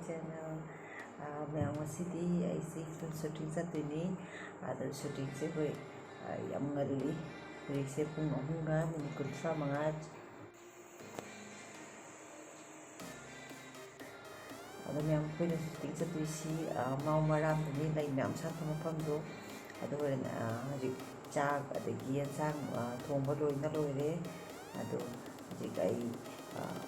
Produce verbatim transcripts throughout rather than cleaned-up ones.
Channel꯫ ꯑꯥ, ꯃꯌꯥꯝ, ꯉꯁꯤꯗꯤ ꯑꯩꯁꯦ film shooting ꯆꯠꯇꯣꯏꯅꯤ꯫ ꯑꯗꯣ shootingꯁꯦ ꯑꯩꯈꯣꯏ, ꯑꯥ, ꯌꯥꯝ ꯉꯜꯂꯤ꯫ ꯍꯧꯖꯤꯛꯁꯦ ꯄꯨꯡ ꯑꯍꯨꯝꯒ minute ꯀꯨꯟꯊ꯭ꯔꯥ ꯃꯉꯥ꯫ ꯑꯗꯣ ꯃꯌꯥꯝ, ꯑꯩꯈꯣꯏꯅ shooting ꯆꯠꯇꯣꯏꯁꯤ, ꯑꯥ, ꯃꯥꯎ ꯃꯔꯥꯝꯗꯅꯤ, ꯂꯩ ꯃꯌꯥꯝ ꯁꯥꯠꯄ ꯃꯐꯝꯗꯣ꯫ ꯑꯗꯨ ꯍꯣꯔꯦꯟ, ꯑꯥ, ꯍꯧꯖꯤꯛ ꯆꯥꯛ ꯑꯗꯒꯤ ꯑꯦꯟꯁꯥꯡ, ꯑꯥ, ꯊꯣꯡꯕ ꯂꯣꯏꯅ ꯂꯣꯏꯔꯦ꯫ ꯑꯗꯣ ꯍꯧꯖꯤꯛ ꯑꯩ, ꯑꯥ,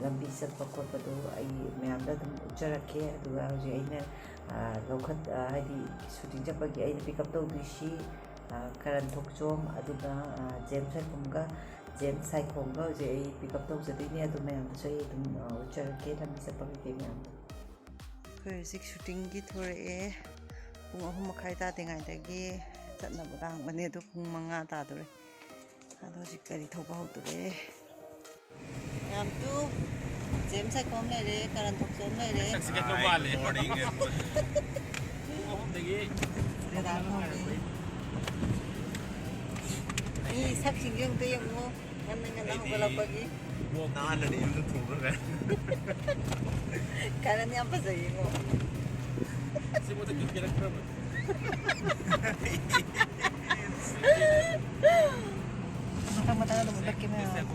ꯂꯝꯕꯤ ꯆꯠꯄ ꯈꯣꯠꯄꯗꯣ ꯑꯩ ꯃꯌꯥꯝꯗ ꯑꯗꯨꯝ ꯎꯠꯆꯔꯛꯀꯦ꯫ ꯑꯗꯨꯒ ꯍꯧꯖꯤꯛ ꯑꯩꯅ, ꯑꯥ, ꯂꯧꯈꯠ-, ꯑꯥ, ꯍꯥꯏꯗꯤ shooting ꯆꯠꯄꯒꯤ ꯑꯩꯅ pick up ꯇꯧꯗꯣꯏꯁꯤ, ꯑꯥ, ꯀꯔꯟ ꯊꯣꯛꯆꯣꯝ, ꯑꯗꯨꯒ, ꯑꯥ, ꯖꯦꯝꯁ ꯁꯥꯏꯈꯣꯝꯒ, ꯖꯦꯝꯁ ꯁꯥꯏꯈꯣꯝꯒ ꯍꯧꯖꯤꯛ ꯑꯩ pick up ꯇꯧꯖꯗꯣꯏꯅꯦ꯫ ꯑꯗꯨ ꯃꯌꯥꯝꯗꯁꯨ ꯑꯩ ꯑꯗꯨꯝ, ꯑꯥ, ꯎꯠꯆꯔꯛꯀꯦ ꯂꯝꯕꯤ ꯆꯠꯄ ꯀꯩꯀꯩ ꯃꯌꯥꯝꯗꯣ꯫ ꯑꯩꯈꯣꯏ ꯍꯧꯖꯤꯛ shootingꯒꯤ ꯊꯣꯔꯛꯑꯦ꯫ ꯄꯨꯡ ꯑꯍꯨꯝ ꯃꯈꯥꯏ ꯇꯥꯗ꯭ꯔꯤꯉꯩꯗꯒꯤ ꯆꯠꯅꯕ ꯂꯥꯡꯕꯅꯦ, ꯑꯗꯣ ꯄꯨꯡ ꯃꯉꯥ ꯇꯥꯗꯣꯔꯦ꯫ ꯑꯗꯣ ꯍꯧꯖꯤꯛ ꯒꯥꯔꯤ ꯊꯧꯕ ꯍꯧꯗꯣꯔꯦ꯫ ꯃꯌꯥꯝ ꯇꯨ, ꯖꯦꯝꯁ ꯁꯥꯏꯈꯣꯝ ꯂꯩꯔꯦ, ꯀꯔꯟ ꯊꯣꯛꯆꯣꯝ ꯂꯩꯔꯦ꯫ ꯁꯛꯁꯤ ꯀꯩꯅꯣ ꯃꯥꯜꯂꯦ꯫ ꯄꯨꯡ ꯑꯍꯨꯝꯗꯒꯤ ꯗꯦꯗꯥ ꯐꯥꯎꯔꯦ꯫ ꯃꯤ ꯁꯛꯁꯤꯡꯁꯦ ꯑꯝꯇ ꯌꯦꯡꯉꯨ꯫ ꯉꯟꯅ ꯉꯟꯅ ꯑꯩꯗꯤ ꯍꯧꯒꯠꯂꯛꯄꯒꯤ꯫ ꯅꯥꯟꯅꯅꯤ ꯌꯨꯝꯗ ꯊꯣꯡꯈ꯭ꯔꯦ꯫ ꯀꯔꯟ ꯌꯥꯝ ꯐꯖꯩꯌꯦꯉꯣ꯫ ꯁꯤ ꯃꯊꯛꯇ ꯀꯦꯔꯛꯇ꯭ꯔꯕ? ꯃꯊꯪ ꯃꯊꯪ ꯑꯗꯨꯝ ꯎꯠꯂꯛꯀꯦ ꯃꯌꯥꯝ꯫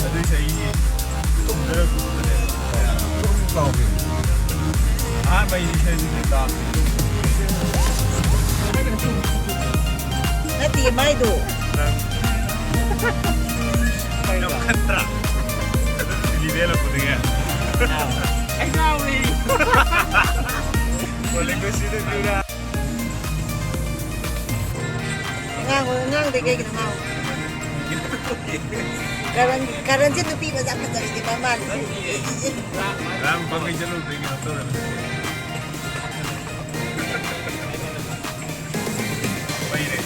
ꯑꯗꯨꯏ ꯆꯍꯤ ꯀꯨꯝꯗꯔ ꯀꯨꯝꯗꯔꯦ꯫ ꯀꯥꯎꯒꯦ꯫ ꯑꯍꯥꯟꯕ ꯏꯁꯩꯗꯨꯗꯤ ꯇꯥꯕꯅꯦ꯫ ꯅꯠꯇꯦ ꯃꯥꯏꯗꯣ꯫ ꯅꯪ ꯌꯥꯝ ꯈꯠꯇ꯭ꯔꯥ? ꯗꯤꯜꯂꯤꯗ ꯍꯜꯂꯛꯄꯗꯒꯤ꯫ ꯑꯩ ꯉꯥꯎꯔꯦ꯫ ꯀꯣꯂꯦꯖ ꯁꯤꯗ ꯄꯤꯔꯥ꯫ ꯉꯥꯡꯉꯣ, ꯉꯥꯡꯗꯦ ꯀꯩꯒꯤꯅꯣ ꯉꯥꯡꯉꯣ꯫ ꯀꯔꯟ, ꯀꯔꯟꯁꯦ ꯅꯨꯄꯤ ꯃꯆꯥ ꯐꯖꯕꯤꯗꯤ ꯃꯥ ꯃꯥꯜꯂꯤꯁꯦ꯫ ꯉꯔꯥꯡ ꯄꯥꯡꯒꯩ ꯆꯠꯂꯨꯕꯗꯒꯤ ꯀꯩꯅꯣ ꯇꯧꯔꯦ꯫ ꯃꯩꯅꯦ꯫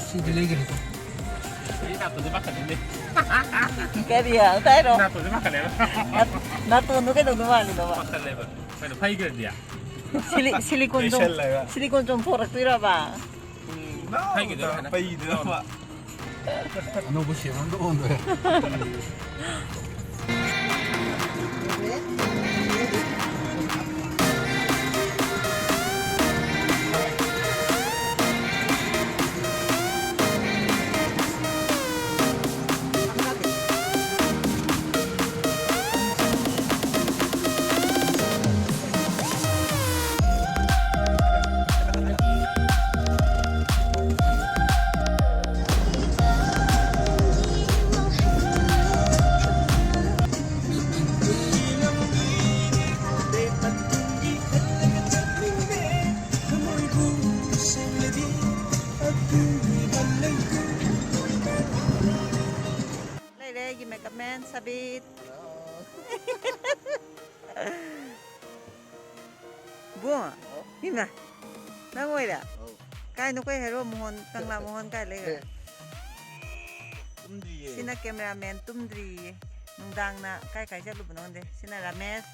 ꯁꯤꯗꯤ ꯂꯩꯒꯅꯤꯀꯣ꯫ ꯑꯩ ꯅꯥꯇꯣꯟꯁꯦ ꯄꯥꯈꯠꯂꯤꯅꯦ꯫ ꯀꯔꯤ ꯍꯥꯏꯔꯣ? ꯅꯥꯇꯣꯟꯁꯦ ꯄꯥꯈꯠꯂꯦꯕ꯫ ꯅꯥ-, ꯅꯥꯇꯣꯟꯗꯣ ꯀꯩꯗꯧꯗꯧ ꯃꯥꯜꯂꯤꯅꯣꯕ? ꯄꯥꯈꯠꯂꯦꯕ꯫ ꯀꯩꯅꯣ, ꯐꯩꯒ꯭ꯔꯗꯤ? ꯁꯤꯂꯤ-, ꯁꯤꯂꯤꯀꯣꯟ ꯆꯣꯡ-, ꯂꯩꯁꯜꯂꯒ꯫ ꯁꯤꯂꯤꯀꯣꯟ ꯆꯣꯡꯊꯣꯔꯛꯇꯣꯏꯔꯕ? ꯎꯝ, ꯐꯩꯒꯤꯗꯣꯏꯔꯣ ꯍꯥꯏꯅ? ꯄꯩꯗꯣꯏꯔꯕ? ꯑꯅꯧꯕ ꯁꯦꯝ ꯑꯃ ꯑꯣꯟꯗꯣꯔꯦ꯫ ꯂꯩꯔꯦ ꯑꯩꯒꯤ makeup man ꯁꯕꯤꯠ꯫ ꯕꯨꯡ, ꯏꯃꯥ, ꯅꯪ ꯑꯣꯏꯔꯦ? ꯑꯧ꯫ ꯀꯥꯏ ꯅꯈꯣꯏ ꯍꯦꯔꯣ ꯃꯣꯍꯣꯟ, ꯀꯪꯂꯥ ꯃꯣꯍꯣꯟ ꯀꯥꯏ ꯂꯩꯈ꯭ꯔꯦ? ꯑꯦ꯫ ꯇꯨꯝꯗ꯭ꯔꯤꯌꯦ꯫ ꯁꯤꯅ cameraman ꯇꯨꯝꯗ꯭ꯔꯤꯌꯦ꯫ ꯅꯨꯡꯗꯥꯡꯅ ꯀꯥꯏ ꯀꯥꯏ ꯆꯠꯂꯨꯕꯅꯣ ꯈꯪꯗꯦ꯫ ꯁꯤꯅ ꯔꯥꯃꯦꯁ꯫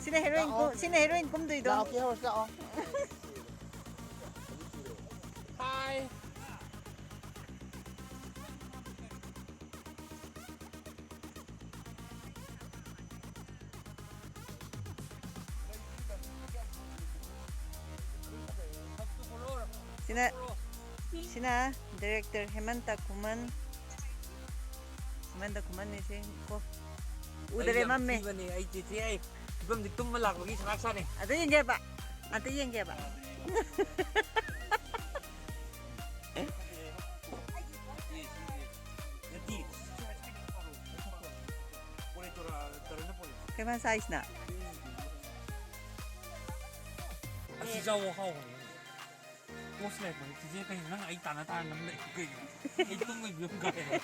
ꯁꯤꯅ heroine ꯀꯨꯝ-, ꯁꯤꯅ heroine ꯀꯨꯝꯗꯣꯏꯗꯣ꯫ ꯂꯥꯛꯑꯣ, ꯀꯦꯍꯧꯔꯁꯤ ꯂꯥꯛꯑꯣ꯫ ꯍꯥꯏ꯫ ꯁꯤꯅ, ꯁꯤꯅ director ꯍꯦꯃꯟꯇ ꯈꯨꯃꯟ꯫ ꯍꯦꯃꯟꯇ ꯈꯨꯃꯟꯅꯤ ꯁꯤ ꯀꯣ꯫ ꯎꯗꯔꯦ, ꯑꯩ ꯌꯥꯝ ꯃꯝꯃꯦ꯫ ꯊꯤꯕꯅꯦ, ꯑꯩ ꯆꯦꯆꯦ, ꯑꯩ ꯐꯤꯕꯝꯗꯤ ꯇꯨꯝꯕ ꯂꯥꯛꯄꯒꯤ ꯁꯂꯥꯛ ꯁꯥꯅꯦ꯫ ꯑꯗꯨ ꯌꯦꯡꯒꯦꯕ, ꯑꯗꯨ ꯌꯦꯡꯒꯦꯕ꯫ ꯀꯩꯃꯥ ꯆꯥꯏꯁꯤꯅ? ꯑꯁꯤ ꯆꯥꯎꯑꯣ, ꯍꯥꯎꯕꯅꯦ꯫ ꯄꯣꯁ ꯂꯩꯔꯛꯄꯅꯦ꯫ ꯆꯤꯆꯦ, ꯀꯩꯅꯣ ꯅꯪ ꯑꯩ ꯇꯥꯟꯅ ꯇꯥꯟꯅ ꯅꯝ ꯂꯩ ꯀꯩꯒꯤꯅꯣ? ꯑꯩ ꯇꯨꯝꯕꯒꯤ ꯐꯤꯕꯝ ꯀꯥꯏꯔꯦ꯫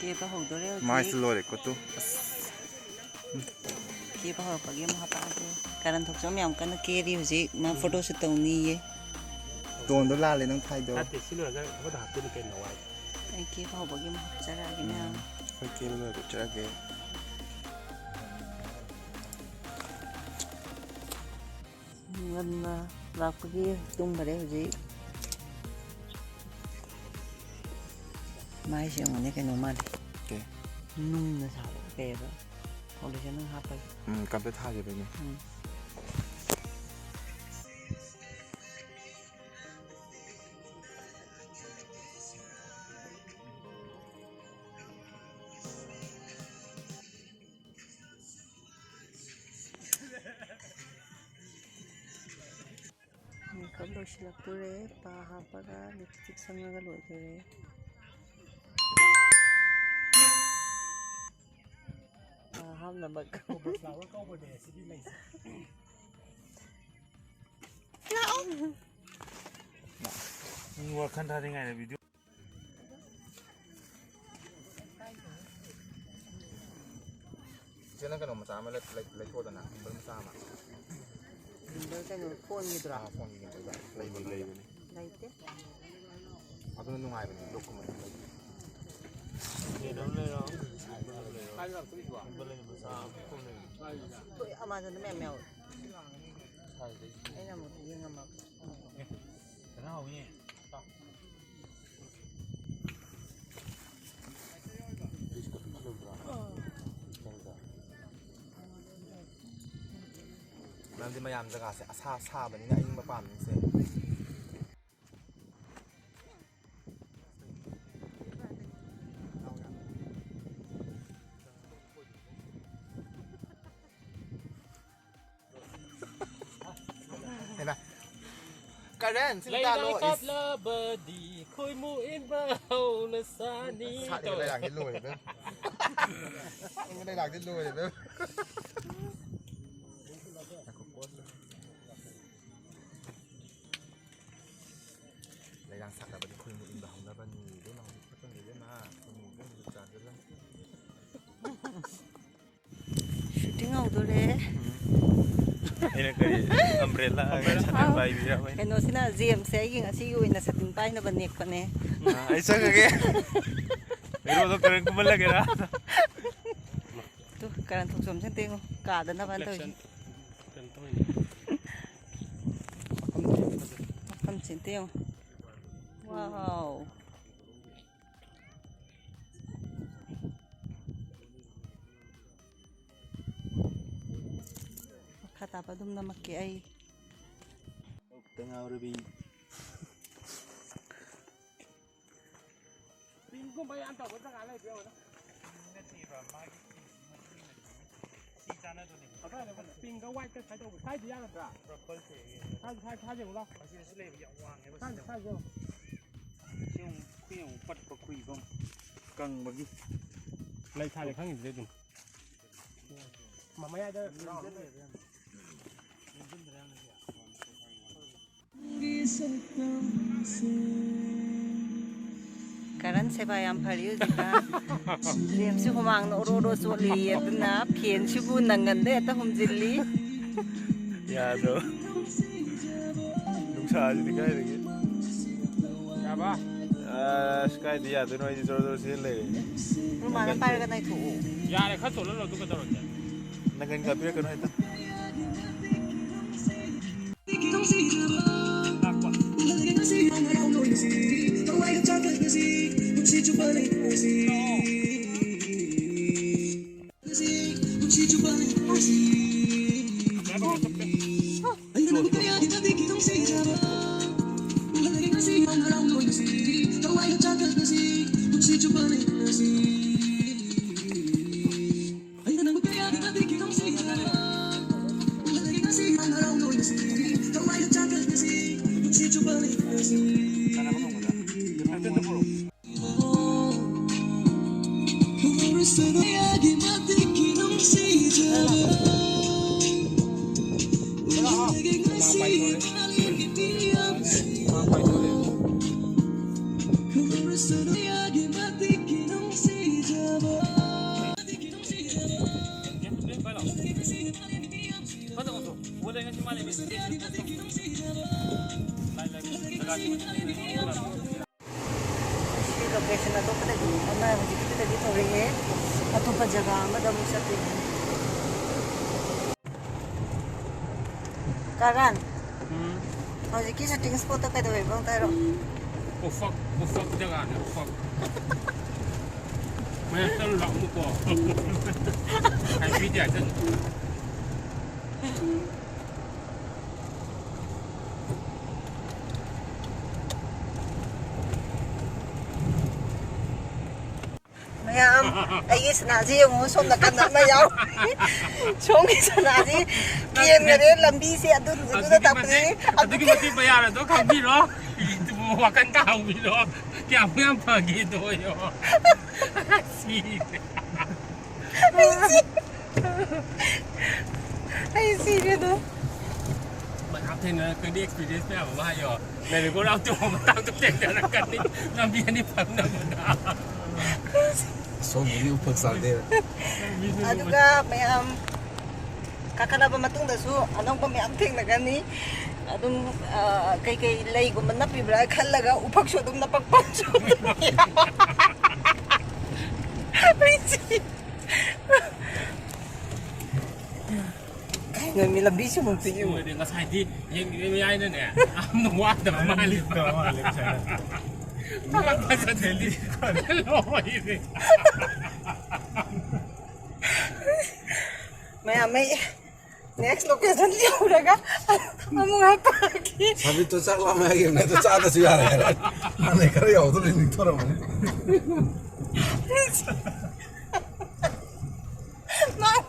ꯀꯦꯕ ꯍꯧꯗꯣꯔꯦ ꯍꯧꯖꯤꯛ꯫ ꯃꯥꯏꯁꯨ ꯂꯣꯏꯔꯦꯀꯣ ꯇꯨ꯫ ꯑꯁ꯫ ꯀꯦꯕ ꯍꯧꯔꯛꯄꯒꯤ ꯑꯃꯨꯛ ꯍꯥꯄꯛꯑꯒꯦ꯫ ꯀꯥꯔꯟ ꯊꯣꯛꯆꯝ ꯌꯥꯝ ꯀꯟꯅ ꯀꯦꯔꯤ ꯍꯧꯖꯤꯛ꯫ ꯃꯥ ꯎꯝ꯫ Photo shoot ꯇꯧꯅꯤꯌꯦ꯫ ꯇꯣꯟꯗꯣ ꯂꯥꯜꯂꯦ ꯅꯪ ꯊꯥꯏꯗꯣ꯫ ꯅꯠꯇꯦ, ꯁꯤ ꯂꯣꯏꯔꯒ ꯑꯃꯗ ꯍꯥꯞꯇꯣꯏꯅꯤ ꯀꯩꯅꯣ, ꯋꯥꯏ꯫ ꯑꯩ ꯀꯦꯕ ꯍꯧꯕꯒꯤ ꯑꯃꯨꯛ ꯍꯥꯞꯆꯔꯛꯑꯒꯦ ꯃꯌꯥꯝ꯫ ꯎꯝ꯫ ꯑꯩꯈꯣꯏ ꯀꯦꯕ ꯂꯣꯏꯔꯒ ꯎꯠꯆꯔꯛꯑꯒꯦ꯫ ꯉꯟꯅ ꯂꯥꯛꯄꯒꯤ ꯇꯨꯝꯈꯔꯦ ꯍꯧꯖꯤꯛ꯫ ꯃꯥꯏꯁꯦ ꯌꯦꯡꯉꯨꯅꯦ, ꯀꯩꯅꯣ ꯃꯥꯜꯂꯦ꯫ ꯀꯩ? ꯅꯨꯡꯅ ꯁꯥꯕ ꯀꯩꯑꯕ? Foundation ꯅꯪ ꯍꯥꯞꯄꯒꯤ꯫ ꯎꯝ, ꯀꯝꯇ ꯊꯥꯈꯤꯕꯩꯅꯦ꯫ ꯎꯝ꯫ Makeup ꯂꯣꯏꯁꯤꯜꯂꯛꯇꯣꯔꯦ꯫ ꯄꯥ ꯍꯥꯞꯄꯒ lipstick ꯁꯪꯉꯒ ꯂꯣꯏꯗꯣꯔꯦ꯫ ꯄꯥ ꯍꯥꯞꯅꯕ꯫ Flower ꯀꯧꯕꯅꯦ ꯁꯤꯒꯤ ꯃꯩꯁꯦ꯫ ꯃꯤ ꯋꯥꯈꯜ ꯊꯥꯗ꯭ꯔꯤꯉꯩꯗ video꯫ ꯏꯆꯦ, ꯅꯪ ꯀꯩꯅꯣ ꯃꯆꯥ ꯑꯃ ꯂꯩ-, ꯂꯩ-, ꯂꯩꯊꯣꯛꯑꯣꯗꯅ, gimbal ꯃꯆꯥ ꯑꯃ꯫ Gimbal ꯀꯩꯅꯣ, phone ꯒꯤꯗꯨꯔꯣ? ꯑꯥ, phone ꯒꯤ gimbal ꯗꯣ꯫ ꯂꯩꯕ꯭ꯔꯣ ꯅꯪꯒꯤ? ꯂꯩꯕꯅꯦ꯫ ꯂꯩꯇꯦ꯫ ꯑꯗꯨꯅ ꯅꯨꯡꯉꯥꯏꯕꯅꯦ, vlog ꯀꯨꯝꯕ ꯑꯗꯨꯝ ꯂꯩꯕꯅꯦ꯫ ꯂꯩꯔꯣ, ꯂꯩꯔꯣ꯫ Gimbal ꯂꯩꯕ ꯃꯆꯥ ꯑꯃ phone ꯂꯩꯕꯅꯦ꯫ ꯑꯩꯈꯣꯏ Amazon ꯗ ꯃꯌꯥꯝ ꯌꯥꯎꯋꯦ꯫ ꯑꯩꯅ ꯑꯃꯨꯛ ꯌꯦꯡꯉꯝꯃꯒ꯫ ꯐꯖꯅ ꯍꯧꯋꯤꯅꯦ꯫ ꯃꯔꯝꯗꯤ ꯃꯌꯥꯝ ꯖꯒꯥꯁꯦ ꯑꯁꯥ ꯁꯥꯕꯅꯤꯅ ꯑꯏꯪꯕ ꯄꯥꯝꯃꯤꯁꯦ꯫ ꯍꯦꯅꯥ꯫ Karen, ꯁꯤ ꯂꯩꯅꯥ ꯇꯥꯜꯂꯣ꯫ ꯏꯁ꯫ ꯀꯥꯞꯂꯕꯗꯤ ꯈꯣꯏꯃꯨ ꯏꯟꯕ ꯍꯧꯅ ꯁꯥꯅꯤ ꯁꯥꯠꯂꯤꯕ ꯇꯧꯋꯦ꯫ ꯂꯩꯔꯥꯡꯗꯤ ꯂꯣꯏꯔꯦ, ꯏꯕꯦꯝ꯫ ꯁꯥꯠꯂꯤꯕ ꯂꯩꯔꯥꯡꯗꯤ ꯂꯣꯏꯔꯦ, ꯏꯕꯦꯝ꯫ ꯉꯥꯏꯈꯣ, pause꯫ ꯂꯩꯔꯥꯡ ꯁꯥꯠꯂꯕꯗꯤ ꯈꯣꯏꯃꯨ ꯏꯟꯕ ꯍꯧꯅꯕꯅꯤ꯫ ꯏꯕꯦꯝꯃ, ꯍꯧꯖꯤꯛ ꯐꯠꯇꯕꯅꯤ, ꯏꯕꯦꯝꯃ꯫ ꯈꯣꯏꯃꯨ ꯏꯕꯦꯝꯃ, ꯍꯧꯖꯤꯛ ꯆꯥꯟꯗꯦꯜꯗ꯫ Shooting ꯍꯧ-, ꯗꯣꯔꯦ꯫ ꯑꯩꯅ ꯀꯔꯤ, ꯑꯝꯕ꯭ꯔꯦꯂꯥ ꯁꯥꯇꯤꯟ ꯄꯥꯏꯕꯤꯔꯕ ꯑꯩꯅ? ꯀꯩꯅꯣꯁꯤꯅ, ꯖꯦꯝꯁꯁꯦ ꯑꯩꯒꯤ ꯉꯁꯤꯒꯤ ꯑꯣꯏꯅ ꯁꯥꯇꯤꯟ ꯄꯥꯏꯅꯕ ꯅꯦꯛꯄꯅꯦ꯫ ꯑꯥ, ꯑꯩ ꯆꯪꯉꯒꯦ꯫ ꯍꯦꯔꯣꯗꯣ ꯀꯔꯟ ꯀꯨꯝꯍꯜꯂꯒꯦꯔꯥ? ꯇꯨ, ꯀꯔꯟ ꯊꯣꯛꯆꯣꯝꯁꯦ ꯑꯝꯇ ꯌꯦꯡꯉꯨ, ꯀꯥꯗꯅꯕꯅ ꯇꯧꯔꯤꯁꯦ꯫ ꯀꯩꯅꯣ ꯇꯧꯔꯤꯅꯦ꯫ ꯃꯐꯝꯁꯦ ꯑꯝꯇ ꯌꯦꯡꯉꯨ꯫ ꯋꯥꯎ꯫ ꯃꯈꯥ ꯇꯥꯕ ꯑꯗꯨꯝ ꯅꯝꯃꯛꯀꯦ ꯑꯩ꯫ ꯀꯣꯛꯇ ꯉꯥꯎꯔꯕꯤ꯫ ꯄꯤꯡꯒꯨꯝꯕ ꯌꯥꯝ ꯇꯧꯕ ꯖꯒꯥ ꯂꯩꯕ꯭ꯔꯥ ꯌꯦꯡꯉꯣ꯫ ꯄꯤꯡ ꯅꯠꯇꯦꯕ, ꯃꯥꯒꯤ ꯄꯤꯡ ꯃꯆꯨ ꯃꯆꯨ ꯁꯤ ꯆꯥꯟꯅꯗꯣꯏꯅꯦꯕ꯫ ꯑꯗꯨꯃꯥꯏꯅ ꯄꯤꯡꯒ ꯋꯥꯏꯠꯀ ꯁ꯭ꯋꯥꯏ ꯇꯧꯕ, ꯁ꯭ꯋꯥꯏꯗꯤ ꯌꯥꯒꯗ꯭ꯔꯥ? ꯄꯔꯄꯜꯁꯦ꯫ ꯁ꯭ꯋꯥꯏ, ꯁ꯭ꯋꯥꯏ, ꯁ꯭ꯋꯥꯏ ꯌꯦꯡꯉꯨ ꯂꯥꯎ꯫ ꯑꯁꯤꯗꯁꯨ ꯂꯩꯕ ꯌꯥꯝ ꯋꯥꯡꯉꯦꯕ ꯁ꯭ꯋꯥꯏ, ꯁꯤꯗ꯫ ꯁ꯭ꯋꯥꯏ ꯌꯦꯡꯉꯨ꯫ ꯁꯤ ꯑꯃꯨꯛ, ꯁꯤ ꯑꯃꯨꯛ ꯄꯠꯄ ꯈꯨꯏꯕ ꯑꯃ ꯀꯪꯕꯒꯤ꯫ ꯂꯩ ꯊꯥꯗꯦ ꯈꯪꯉꯤꯗꯨꯗꯤ ꯑꯗꯨꯝ꯫ ꯃ-, ꯃꯌꯥꯏꯗ ꯔꯥꯎꯟ ꯑꯃ ꯂꯩ꯫ ꯀꯔꯟ ꯁꯦꯕꯥ ꯌꯥꯝ ꯐꯔꯤ ꯍꯧꯖꯤꯛꯀꯥꯟ꯫ ꯖꯦꯝꯁꯁꯨ ꯍꯨꯃꯥꯡꯅ ꯑꯣꯔꯣ ꯑꯣꯔꯣ ꯆꯣꯠꯂꯤ, ꯑꯗꯨꯅ ꯐꯦꯟꯁꯤꯕꯨ ꯅꯪꯒꯟꯗ ꯍꯦꯛꯇ ꯍꯨꯝꯖꯤꯜꯂꯤ꯫ ꯌꯥꯗ꯭ꯔꯣ? ꯅꯨꯡꯁꯥꯁꯤꯗꯤ ꯀꯥꯏꯗꯒꯤ? ꯌꯥꯕ? ꯑꯁ, ꯀꯥꯏꯗ ꯌꯥꯗꯣꯏꯅꯣ? ꯑꯩꯗꯤ ꯖꯣꯔꯣ ꯖꯣꯔꯣ ꯆꯦꯟ ꯂꯩꯔꯦ꯫ ꯔꯨꯃꯥꯜ ꯑꯃ ꯄꯥꯏꯔꯒ ꯅꯩꯊꯣꯛꯑꯣ꯫ ꯌꯥꯔꯦ, ꯈꯔ ꯆꯣꯠꯍꯜꯂꯣ, ꯑꯗꯨ ꯀꯩꯗꯧꯔꯒꯦ? ꯅꯪꯒꯟ ꯀꯥꯞꯄꯤꯔꯛꯀꯅꯨ ꯍꯦꯛꯇ꯫ ꯁꯤ ꯂꯣꯀꯦꯁꯟ ꯑꯇꯣꯞꯄꯗꯒꯤ ꯑꯃ ꯍꯧꯖꯤꯛꯀꯤꯗꯨꯗꯒꯤ ꯊꯣꯛꯂꯛꯑꯦ, ꯑꯇꯣꯞꯄ ꯖꯒꯥ ꯑꯃꯗ ꯑꯃꯨꯛ ꯆꯠꯇꯣꯏꯅꯦ꯫ ꯀꯔꯟ, ꯎꯝ꯫ ꯍꯧꯖꯤꯛꯀꯤ ꯁꯨꯇꯤꯡ ꯁ꯭ꯄꯣꯠꯇ ꯀꯩꯗꯧꯋꯦꯕ ꯑꯝꯇ ꯍꯥꯏꯔꯛꯑꯣ꯫ ꯎꯐꯛ, ꯎꯐꯛ ꯖꯒꯥꯅꯦ, ꯎꯐꯛ꯫ ꯃꯌꯥꯝ ꯆꯠꯂꯨ ꯂꯥꯛꯑꯣ꯫ ꯍꯥꯏꯕꯤꯗꯦ ꯍꯥꯏꯖꯜꯂꯨ꯫ ꯃꯌꯥꯝ, ꯑꯩꯒꯤ ꯁꯅꯥꯁꯤ ꯌꯦꯡꯉꯨ, ꯁꯣꯝ ꯅꯥꯀꯟꯗ ꯑꯃ ꯌꯥꯎꯔꯤ꯫ ꯁꯣꯝꯒꯤ ꯁꯅꯥꯁꯤ ꯀꯦꯟꯈꯔꯦ, ꯂꯝꯕꯤꯁꯦ ꯑꯗꯨ, ꯑꯗꯨꯗ ꯑꯗꯨꯛꯀꯤ ꯇꯥꯛꯄꯅꯦ꯫ ꯃꯇꯤꯛ, ꯑꯗꯨꯛꯀꯤ ꯃꯇꯤꯛ ꯃꯌꯥꯝ ꯑꯗꯣ ꯈꯪꯕꯤꯔꯣ꯫ ꯋꯥꯈꯜ ꯇꯥꯍꯧꯕꯤꯔꯣ꯫ ꯀꯌꯥꯃꯨꯛ ꯌꯥꯝ ꯐꯒꯦꯗꯣ ꯌꯦꯡꯉꯣ꯫ ꯁꯤꯔꯦ꯫ ꯑꯩ ꯁꯤ-, ꯑꯩ ꯁꯤꯔꯦꯗꯣ꯫ ꯃꯌꯥꯝ ꯊꯦꯡꯅꯔꯛꯀꯅꯤ, ꯑꯦꯛꯁꯄꯤꯔꯤꯌꯦꯟꯁ ꯃꯌꯥꯝ ꯑꯃ ꯍꯥꯏꯌꯣ꯫ ꯃꯦꯔꯤ ꯒꯣ ꯔꯥꯎꯟ ꯇꯣꯡꯕ ꯃꯇꯥꯡꯗ ꯊꯦꯡꯅꯔꯛꯀꯅꯤ꯫ ꯂꯝꯕꯤ ꯑꯅꯤ ꯐꯪꯅꯕꯗ꯫ ꯑꯁꯣꯝꯗꯗꯤ ꯎꯐꯛ ꯆꯥꯗꯦ꯫ ꯑꯗꯨꯒ ꯃꯌꯥꯝ ꯀꯥꯈꯠꯂꯕ ꯃꯇꯨꯡꯗꯁꯨ ꯑꯅꯧꯕ ꯃꯌꯥꯝ ꯊꯦꯡꯅꯒꯅꯤ꯫ ꯑꯗꯨꯝ, ꯑ, ꯀꯩꯀꯩ ꯂꯩꯒꯨꯝꯕ ꯅꯞꯄꯤꯕ꯭ꯔꯥ ꯈꯜꯂꯒ ꯎꯐꯛꯁꯨ ꯑꯗꯨꯝ ꯅꯞꯄꯛꯄ ꯑꯃꯁꯨ ꯌꯥꯎꯏ꯫ ꯑꯩ ꯁꯤ-, ꯀꯩꯅꯣ ꯃꯤ ꯂꯝꯕꯤꯁꯤꯃꯨꯛꯇꯤ ꯌꯦꯡꯉꯨ꯫ ꯃꯣꯏꯗꯤ ꯉꯁꯥꯏꯗꯤ ꯌꯦꯡꯉꯤꯉꯩ ꯃꯌꯥꯏꯗꯅꯦ, ꯌꯥꯝꯅ ꯋꯥꯗꯕ ꯃꯥꯜꯂꯤ꯫ ꯐꯖꯗꯦ꯫ ꯂꯣꯏꯔꯦ꯫ ꯃꯌꯥꯝ, ꯑꯩ next location ꯌꯧꯔꯒ ꯑꯃꯨꯛ ꯍꯥꯞꯄꯛꯀꯦ꯫ ꯁꯥꯕꯤꯠꯇꯣ ꯆꯥꯛ ꯂꯥꯝꯃꯦ ꯍꯥꯏꯈꯤꯕꯅꯦ, ꯑꯗꯣ ꯆꯥꯗꯁꯨ ꯌꯥꯔꯦ ꯍꯥꯏꯔꯦ꯫ ꯍꯥꯟꯅꯩ ꯈꯔ ꯌꯥꯎꯗꯅ ꯅꯤꯡꯊꯣꯔꯝꯃꯅꯤ꯫ ꯅꯪ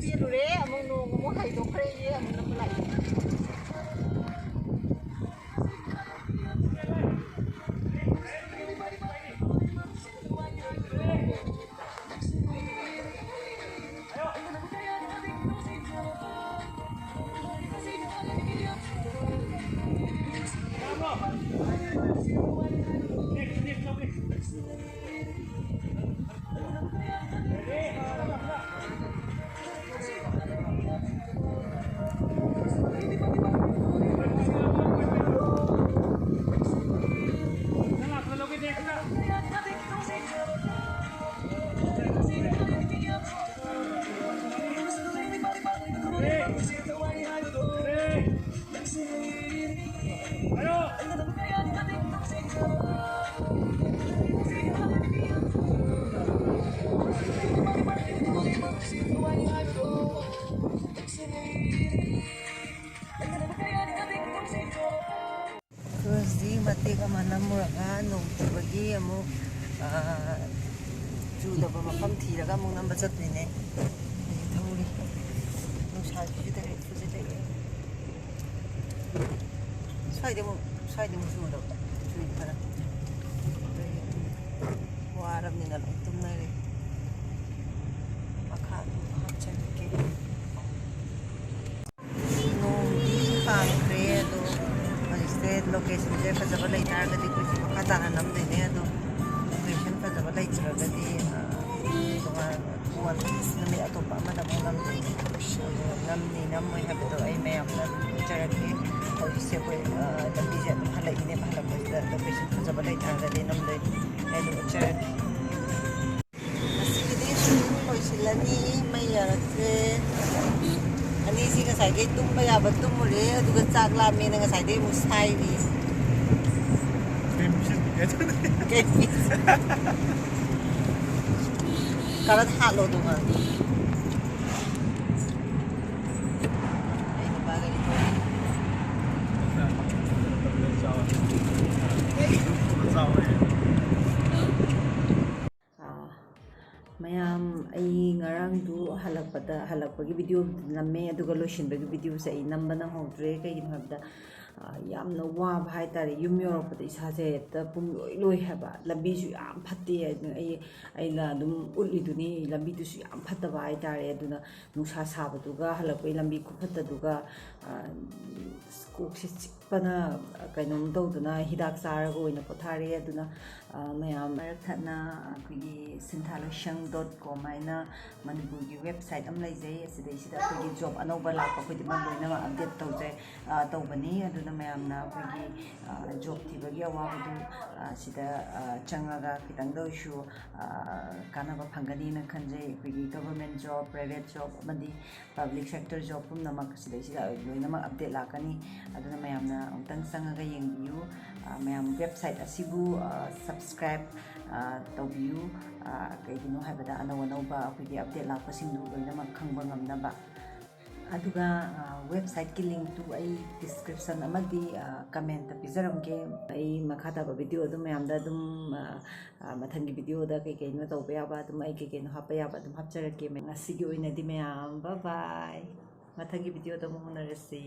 ꯆꯦꯜꯂꯨꯔꯦ, ꯑꯃꯨꯛ ꯅꯣꯡ ꯑꯃꯨꯛ ꯍꯥꯏꯗꯣꯛꯈ꯭ꯔꯦꯌꯦ, ꯑꯃꯨꯛ ꯅꯛꯄ ꯂꯥꯛꯑꯦ꯫ ꯀ꯭ꯔꯨꯖꯁꯤ ꯃꯇꯦꯛ ꯑꯃ ꯅꯝꯃꯨꯔꯒ ꯅꯣꯡ ꯆꯨꯕꯒꯤ ꯑꯃꯨꯛ, ꯑ, ꯆꯨꯗꯕ ꯃꯐꯝ ꯊꯤꯔꯒ ꯑꯃꯨꯛ ꯅꯝꯕ ꯆꯠꯇꯣꯏꯅꯦ꯫ ꯍꯧꯖꯤꯛ ꯊꯧꯔꯤ꯫ ꯅꯨꯡꯁꯥꯁꯤꯁꯨ ꯗꯥꯏꯔꯦꯛ ꯐꯨꯖꯤꯜꯂꯛꯑꯦ꯫ ꯁ꯭ꯋꯥꯏꯗꯤ ꯑꯃꯨꯛ, ꯁ꯭ꯋꯥꯏꯗꯤ ꯑꯃꯨꯛ ꯆꯨꯗꯕ꯫ ꯆꯨꯏ ꯈꯔ꯫ ꯋꯥꯔꯕꯅꯤꯅ ꯂꯣꯏ ꯇꯨꯝꯅꯔꯦ꯫ ꯃꯈꯥ ꯑꯗꯨꯝ ꯍꯥꯞꯆꯔꯛꯀꯦ꯫ ꯅꯣꯡꯗꯤ ꯍꯥꯡꯈ꯭ꯔꯦ, ꯑꯗꯣ ꯍꯧꯖꯤꯛꯁꯦ ꯂꯣꯀꯦꯁꯟꯁꯦ ꯐꯖꯕ ꯂꯩꯇꯥꯔꯒꯗꯤ ꯑꯩꯈꯣꯏꯁꯦ ꯃꯈꯥ ꯇꯥꯅ ꯅꯝꯗꯣꯏꯅꯦ꯫ ꯑꯗꯣ ꯂꯣꯀꯦꯁꯟ ꯐꯖꯕ ꯂꯩꯇ꯭ꯔꯒꯗꯤ, ꯑ, ꯇꯣꯉꯥꯟ ꯅꯨꯃꯤꯠ ꯑꯇꯣꯞꯄ ꯑꯃꯗ ꯑꯃꯨꯛ ꯅꯝꯗꯣꯏꯅꯦ꯫ ꯑꯗꯣ ꯅꯝꯅꯤ ꯅꯝꯃꯣꯏ ꯍꯥꯏꯕꯗꯣ ꯑꯩ ꯃꯌꯥꯝꯗ ꯑꯗꯨꯝ ꯎꯠꯆꯔꯛꯀꯦ꯫ ꯍꯧꯖꯤꯛꯁꯦ ꯑꯩꯈꯣꯏ, ꯑ, ꯂꯝꯕꯤꯁꯦ ꯑꯗꯨꯝ ꯍꯜꯂꯛꯏꯅꯦꯕ, ꯍꯜꯂꯛꯄꯁꯤꯗ ꯂꯣꯀꯦꯁꯟ ꯐꯖꯕ ꯂꯩꯇꯥꯔꯒꯗꯤ ꯅꯝꯗꯣꯏꯅꯦ꯫ ꯑꯩ ꯑꯗꯨꯝ ꯎꯠꯆꯔꯛꯀꯦ꯫ ꯉꯁꯤꯒꯤꯗꯤ shooting ꯂꯣꯏꯁꯤꯜꯂꯅꯤ, ꯃꯩ ꯌꯥꯔꯛꯇ꯭ꯔꯦ꯫ ꯑꯅꯤꯁꯤ ꯉꯁꯥꯏꯗꯩ ꯇꯨꯝꯕ ꯌꯥꯕ ꯇꯨꯝꯃꯨꯔꯦ, ꯑꯗꯨꯒ ꯆꯥꯛ ꯂꯥꯝꯃꯦꯅ ꯉꯁꯥꯏꯗꯩ ꯑꯃꯨꯛ ꯁꯥꯏꯔꯤ꯫ ꯀꯩ ꯃꯨꯛꯁꯤꯟ ꯀꯩ ꯇꯧꯅꯤ? ꯀꯩ ꯃꯨꯛꯁꯤꯟ? ꯈꯔ ꯍꯥꯠꯂꯣ ꯑꯗꯨꯒ꯫ ꯑꯩ ꯅꯨꯄꯥ ꯒꯥꯔꯤ ꯊꯧꯔꯤ꯫ ꯃꯌꯥꯝ, ꯑꯩ ꯉꯔꯥꯡꯗꯨ ꯍꯜꯂꯛꯄꯗ, ꯍꯜꯂꯛꯄꯒꯤ ꯚꯤꯗꯤꯑꯣ ꯅꯝꯃꯦ, ꯑꯗꯨꯒ ꯂꯣꯏꯁꯤꯟꯕꯒꯤ ꯚꯤꯗꯤꯑꯣꯁꯦ ꯑꯩ ꯅꯝꯕ ꯅꯪꯍꯧꯗ꯭ꯔꯦ꯫ ꯀꯩꯒꯤꯅꯣ ꯍꯥꯏꯕꯗ, ꯑ, ꯌꯥꯝꯅ ꯋꯥꯕ ꯍꯥꯏꯇꯥꯔꯦ꯫ ꯌꯨꯝ ꯌꯧꯔꯛꯄꯗ ꯏꯁꯥꯁꯦ ꯍꯦꯛꯇ ꯄꯨꯝꯂꯣꯏ ꯂꯣꯏ ꯍꯥꯏꯕ꯫ ꯂꯝꯕꯤꯁꯨ ꯌꯥꯝ ꯐꯠꯇꯦ꯫ ꯑꯗꯨꯅ ꯑꯩ, ꯑꯩꯅ ꯑꯗꯨꯝ ꯎꯠꯂꯤꯗꯨꯅꯤ, ꯂꯝꯕꯤꯗꯨꯁꯨ ꯌꯥꯝ ꯐꯠꯇꯕ ꯍꯥꯏꯇꯥꯔꯦ꯫ ꯑꯗꯨꯅ ꯅꯨꯡꯁꯥ ꯁꯥꯕꯗꯨꯒ ꯍꯜꯂꯛꯄꯒꯤ ꯂꯝꯕꯤ ꯈꯨꯐꯠꯇꯗꯨꯒ, ꯑ, ꯀꯣꯛꯁꯦ ꯆꯤꯛꯄꯅ ꯀꯩꯅꯣꯝ ꯇꯧꯗꯅ ꯍꯤꯗꯥꯛ ꯆꯥꯔꯒ ꯑꯣꯏꯅ ꯄꯣꯊꯥꯔꯦ꯫ ꯑꯗꯨꯅ, ꯑ, ꯃꯌꯥꯝ ꯃꯔꯛ ꯊꯠꯅ ꯑꯩꯈꯣꯏꯒꯤ ꯁꯤꯟꯊꯥ ꯂꯣꯏꯁꯪ dot com ꯍꯥꯏꯅ ꯃꯅꯤꯄꯨꯔꯒꯤ website ꯑꯃ ꯂꯩꯖꯩ꯫ ꯑꯁꯤꯗꯩꯁꯤꯗ ꯑꯩꯈꯣꯏꯒꯤ job ꯑꯅꯧꯕ ꯂꯥꯛꯄ ꯈꯨꯗꯤꯡꯃꯛ ꯂꯣꯏꯅꯃꯛ update ꯇꯧꯖꯩ, ꯑ, ꯇꯧꯕꯅꯤ꯫ ꯑꯗꯨꯅ ꯃꯌꯥꯝꯅ ꯑꯩꯈꯣꯏꯒꯤ, ꯑ, job ꯊꯤꯕꯒꯤ ꯑꯋꯥꯕꯗꯨ, ꯑ, ꯁꯤꯗ, ꯑ, ꯆꯪꯉꯒ ꯈꯤꯇꯪꯗ ꯑꯣꯏꯁꯨ, ꯑ, ꯀꯥꯟꯅꯕ ꯐꯪꯒꯅꯤꯅ ꯈꯟꯖꯩ꯫ ꯑꯩꯈꯣꯏꯒꯤ government job, private job ꯑꯃꯗꯤ public sector job ꯄꯨꯝꯅꯃꯛ ꯁꯤꯗꯩꯁꯤꯗ ꯂꯣꯏꯅꯃꯛ update ꯂꯥꯛꯀꯅꯤ꯫ ꯑꯗꯨꯅ ꯃꯌꯥꯝꯅ ꯑꯃꯨꯛꯇꯪ ꯆꯪꯉꯒ ꯌꯦꯡꯕꯤꯌꯨ꯫ ꯑ, ꯃꯌꯥꯝ website ꯑꯁꯤꯕꯨ, ꯑ, subscribe, ꯑ, ꯇꯧꯕꯤꯌꯨ꯫ ꯑ, ꯀꯩꯒꯤꯅꯣ ꯍꯥꯏꯕꯗ ꯑꯅꯧ ꯑꯅꯧꯕ ꯑꯩꯈꯣꯏꯒꯤ update ꯂꯥꯛꯄꯁꯤꯡꯗꯨ ꯂꯣꯏꯅꯃꯛ ꯈꯪꯕ ꯉꯝꯅꯕ꯫ ꯑꯗꯨꯒ, ꯑ, websiteꯀꯤ linkꯇꯨ ꯑꯩ description ꯑꯃꯗꯤ, ꯑ, commentꯇ ꯄꯤꯖꯔꯝꯒꯦ꯫ ꯑꯩ ꯃꯈꯥ ꯇꯥꯕ ꯚꯤꯗꯤꯑꯣ ꯑꯗꯨꯝ ꯃꯌꯥꯝꯗ ꯑꯗꯨꯝ, ꯑ, ꯑ, ꯃꯊꯪꯒꯤ ꯚꯤꯗꯤꯑꯣꯗ ꯀꯩ ꯀꯩꯅꯣ ꯇꯧꯕ ꯌꯥꯕ ꯑꯗꯨꯝ ꯑꯩ ꯀꯩ ꯀꯩꯅꯣ ꯍꯥꯞꯄ ꯌꯥꯕ ꯑꯗꯨꯝ ꯍꯥꯞꯆꯔꯛꯀꯦ꯫ ꯉꯁꯤꯒꯤ ꯑꯣꯏꯅꯗꯤ ꯃꯌꯥꯝ bye bye꯫ ꯃꯊꯪꯒꯤ ꯚꯤꯗꯤꯑꯣꯗ ꯑꯃꯨꯛ ꯎꯅꯔꯁꯤ꯫